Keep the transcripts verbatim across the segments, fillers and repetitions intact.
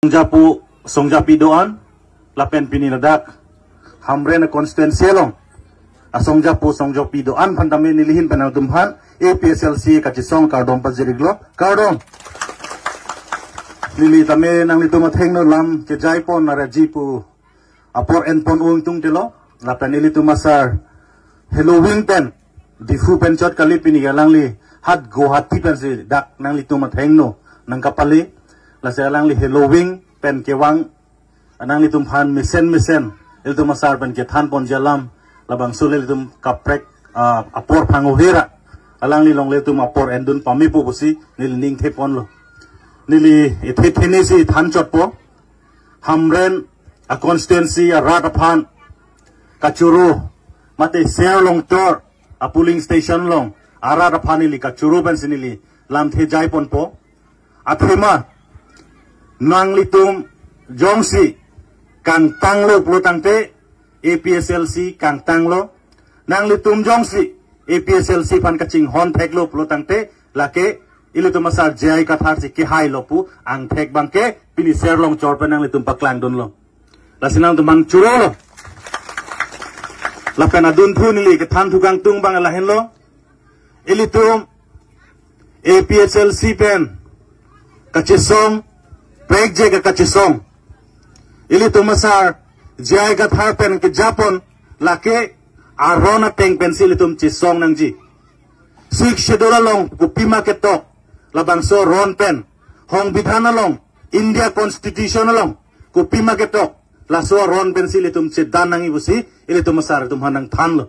Songjapo, songjapi do-an, lapen pini ladak Hamren constituency along asongjapo songjapi do-an aphan tame neli ahin pen nangtum aphan A P H L C kachesong kardom pajir-iklo, kardom. Neli tame nanglitum athengno lam kejai pon araji pu apor en pon ung tung telo, lapen ilitum asar Helo Wing pen, Diphu pen chot kali, pini ke alangli hat Guwahati pensi dak nanglitum athengno nangkapale, lasi alangli Helo Wing pen kevang, nanglitum aphan mesen mesen ilitum asar pen kethan ponji alam, labangso le ilitum kaprek, ah, apor phang-o hera, alangli along le ilitum apor endun pamepo pusi neli ning the ponlo. Neli ethe thene si than chotpo. Hamren a constituency arat aphan kachoro, mate Serlongchor a polling station along arat aphan neli kachoro pensi neli lamthe jai ponpo. Athema nanglitum jongsi kangtanglo pulo tangte, A P H L C kangtanglo. Nanglitum jongsi A P H L C aphan kachinghon theklo pulo tangte, lake ilitum asar J I Kathar si kehailo pu angthek abangke pini Serlongchor pen nanglitum paklangdunlo. Lasi nangtum abang chorolo. Lapen adunthu neli kethan thukang tung abang lahenlo. Ilitum A P H L C pen kachesong, prekjek akachesong. Ilitum asar J I Kathar pen kejapon, lake aron ateng pensi ilitum chesong nangji. Sixth Schedule along kopima ketok, labangso aron pen, Songbidhan along, India Constitution along kopima ketok, laso aron pensi ilitum chedan nangji pusi ilitum asar atum aphan nangthanlo.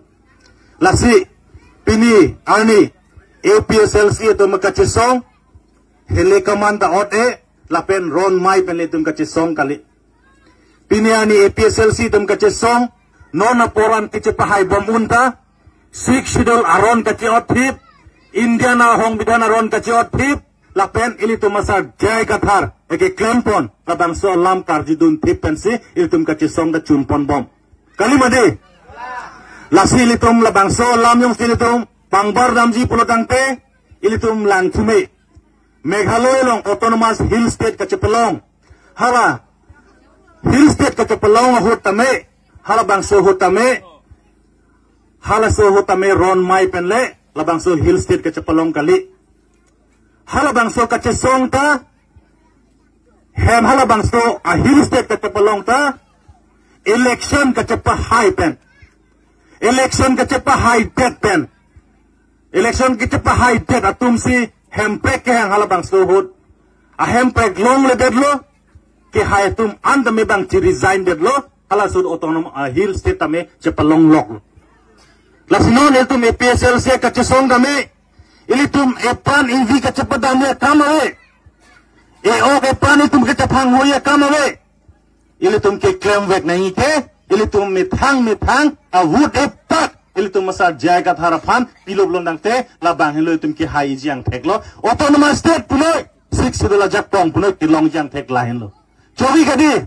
Lasi pini arni A P H L C atum kachesong, hele kaman ta ot-e, lapen ron mai pen ilitum kachesong kali. Pini arni A P H L C atum kachesong, non apor an kachepahai bom un ta, Sixth Schedule aron kache-otthip, India na Songbidhan aron kache-otthip, lapen ilitum asar J I Kathar eke klempon, labangso alam karjudunthip pensi ilitum kachesong ta chunpon bom. Kali mati? Lasi ilitum labangso alam jongsi ilitum pangbar damji pulo tangte, ilitum langthume. Meghalaya along Autonomous Hill State kachepalong. Hala Hill State kachepalong ahut tame, halabangso ahut tame, halaso ahut tame ron mai pen le labangso Hill State kachepalong kali. Halabangso kachesong ta, hem halabangso a Hill State kachepalong ta, election kachepahai pen. Election kachepahaidet pen. Election kachepahaidet atum si hemprek kehang halabangso ahut. A hemprek longledetlo, kehai atum an tame bang che-resign detlo, halaso ahut Autonomous, ah, Hill State tame chepalonglok. Lasi non ilitum A P H L C kachesong tame, ilitum epan evi kachepadamji akam ave. E-ok epan ilitum kachephanghoji akam ave. Ilitum keklemvek nangji ke, ilitum methang methang a vote epak ilitum asar J I Kathar aphan pilop lon tangte, labang henlo ilitum kehaiji angtheklo. Autonomous State punoi, Sixth Schedule ajakong punoi, kelongji angthek lahenlo. Chovi kadi?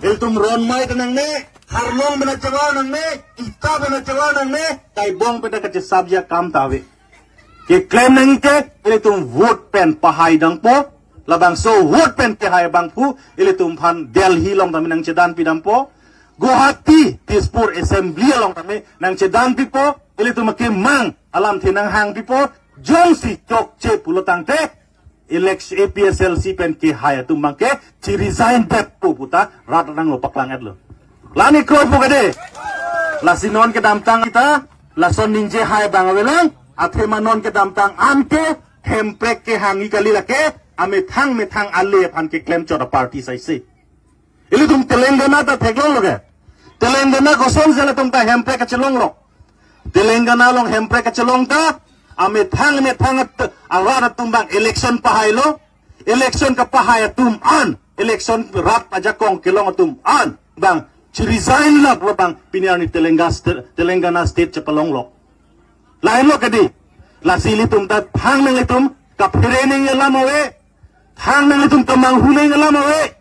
Ilitum ron mai ta nangne, harlong pen ta chevar nangne, ita pen ta chevar nangne, kaibong pen ta kachesapji akam ta ave. Keklem nangji ke, ilitum vote pen pahai dampo, labangso vote pen kehai abang pu, ilitum aphan Delhi along tame nangchedanpi dampo, Guwahati, Dispur Assembly along tame nangchedanpipo, ilitum akemang alamthe nanghangpipo, jongsi chokche pulo tangte, election A P H L C pen kehai atum abangke che-resign detpo pu ta rat nanglo paklang-etlo. Lani kroipo kade. Lasi non kedamtang ita, lason ningje hai abang avelang, athema non kedamtang an ke, hemprek kehangji kali lake, amethang methang ale aphan keklem chot a party saise. Ilitum Telangana ta theklonglo ke. Telangana kosonsi latum ta hemprek kachelonglo. Telangana along hemprek kachelong ta, amethang methang at-, arat atum abang election pahailo. Election kapahai atum an, election rat ajakong kelong atum an, bang che-resign lap lo bang pini arni Telenga st-, Telangana state chepalonglok. Lahenlo kadi. Lasi ilitum ta thang nang ilitum kaphere nangji alam ave. Thang nang ilitum kamanghu nangji alam ave.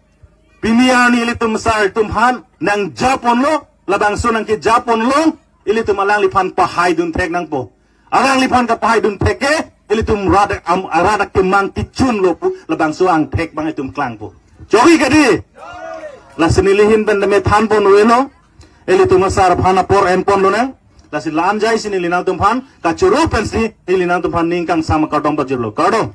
Pini arni ilitum asar atum aphan nangjaponlo, labangso nangkejaponlo, ilitum alangliphan pahaidun thek nangpo. Alangliphan kapahaidun thek ke, ilitum rat am, rat akemang kechunlo pu, labangso angthek abang ilitum klangpo. Chokji kedi. Lasi neli ahin pen tame thanpon avelo. Ilitum asar aphan apor enponlonang. Lasi la-an jaisi neli nangtumphan kachoro pensi neli nangtumphan ning kangsam kardom pajirlo. Kardom.